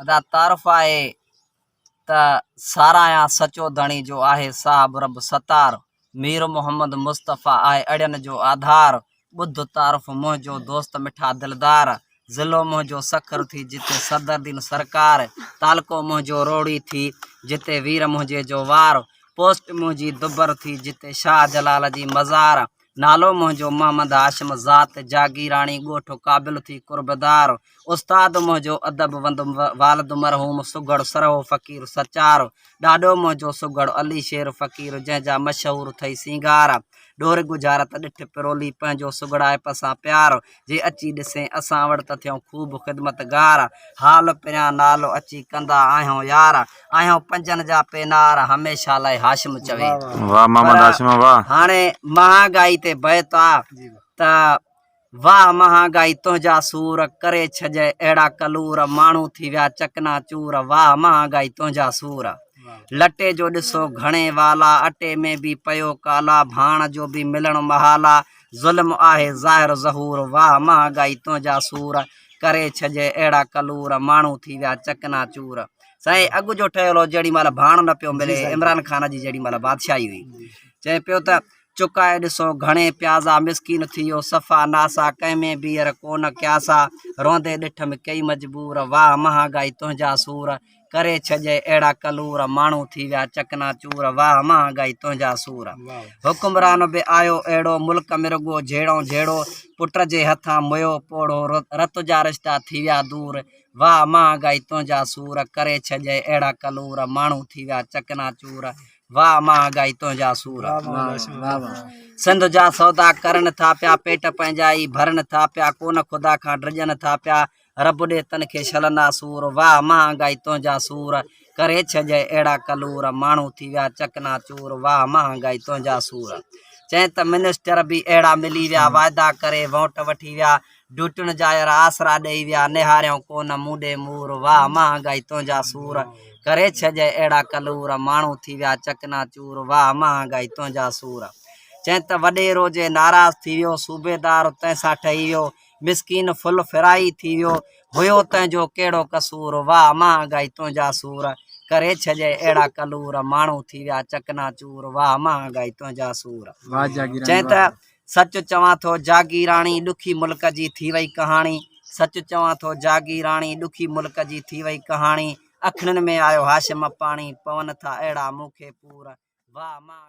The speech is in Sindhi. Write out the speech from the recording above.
ادا تعارف آهي ته ساراهيان سچو ڌڻي جو آهي صاحب رب ستار، مير محمد مصطفيٰ آهي اڙين جو آڌار، ٻڌ تعارف منهنجو دوست مٺا دلدار، ضلعو منهنجو سکر ٿي جتي صدردين سرڪار، تعلقو منهنجو روهڙي ٿي جتي وير منهنجي جو وار، پوسٽ منهنجي دبر ٿي جتي شاهه جلال جي مزار، نالو منهنجو محمد هاشم ذات جاگيراڻي ڳوٺ قابل ٿي قربدار استاد منهنجو ادب وند والد مرحوم سگهڙ سرهو فقير سچار ڏاڏو منهنجو سگهڙ علي شير فقير جنهن جا مشهور ٿئي سينگار ڏور ڳجهارت ڏٺ پرولي پنهنجو سگهڙائپ سان پيار جي اچي ڏسين اسان وٽ ته ٿيون خوب خدمتگار حال پريان نالو اچي ڪندا آهيون يار آهيون پنجن جا پينار هميشه لاء هاشم چوي واه محمد پر هاشم واه. هاڻي مهانگائي تي بيت آ ته واه مهانگائي تنهنجا سور ڪري ڇڏيئي اهڙا ڪلور ماڻهو ٿي ويا چڪنا چور واه مهانگائي تنهنجا سور لٽي جو ڏسو گهڻي والا اٽي ۾ به پيو ڪالا ڀاڻ جو به ملڻ محالا ظلم آهي ظاهر ظهور واه مهانگائي تنهنجا سور ڪري ڇڏيئي اهڙا ڪلور ماڻهو ٿي ويا چڪنا چور سائين اڳ جو ٺهيل هو جهڙي مهل ڀاڻ نه پيو ملي عمران خان جي جهڙي مهل بادشاهي هئي چئي پيو ته چڪائي ڏسو گهڻي پيازا مسڪين ٿي ويو صفا ناسا ڪنهن ۾ بيئر ڪونه ڪياسا روئندي ڏٺم ڪئي مجبور واهه مهانگائي تنهنجا سور ڪري ڇڏيئي اهڙا ڪلور ماڻهو ٿي ويا چڪنا چور واهه مهانگائي تنهنجا سور حڪمران به آيو اهڙو ملڪ ۾ رڳو جهيڙو جهيڙو پٽ جي هٿان ميو پوڙهو رت جا رشتا ٿي ويا دور واهه مهانگائي تنهنجا سور ڪري ڇڏيئي اهڙا ڪلور ماڻهو ٿي ويا چڪنا چور واهه مهانگائي تنهنجا سور. سنڌ جا سودا ڪرن ٿا پيا پيٽ پنهنجا ئي ڀرن ٿا پيا ڪونه خدا کان ڊڄن ٿا پيا رب ڏي تن کي شل ناسور واهه مهانگائي تنهنجا سور ڪري ڇڏيئي اهڙا ڪلور ماڻهو ٿي ويا چڪنا چور واهه مهانگائي تنهنجا سور چئين ته منسٽر به اهڙا ملي ويا واعدا ڪري وونٽ وٺي ويا ڊيوٽين جا يار آسرا ڏيئي ويا، نهاريائون ڪو نه مون ڏي مور، واهه مهانگائي تنهنجا سور، ڪري ڇڏيئي اهڙا ڪلور، ماڻهو ٿي ويا چڪنا چور، واهه مهانگائي تنهنجا سور. چئين ته وڏيرو جي ناراض ٿي ويو، صوبيدار تنهن سان ٺهي ويو، مسڪين ڦل ڦرائي ٿي ويو، هيو تنهن جو ڪهڙو قصور، واهه مهانگائي تنهنجا سور، ڪري ڇڏيئي اهڙا ڪلور، ماڻهو ٿي ويا چڪنا چور، واهه مهانگائي تنهنجا سور. چئين ته سچ چوان ٿو جاگيراڻي ڏکي ملڪ جي ٿي وئي ڪهاڻي سچ چوان ٿو جاگيراڻي ڏکي ملڪ جي ٿي وئي ڪهاڻي اکڙين ۾ آيو هاشم پاڻي پون ٿا اهڙا مون کي پور واهه مان.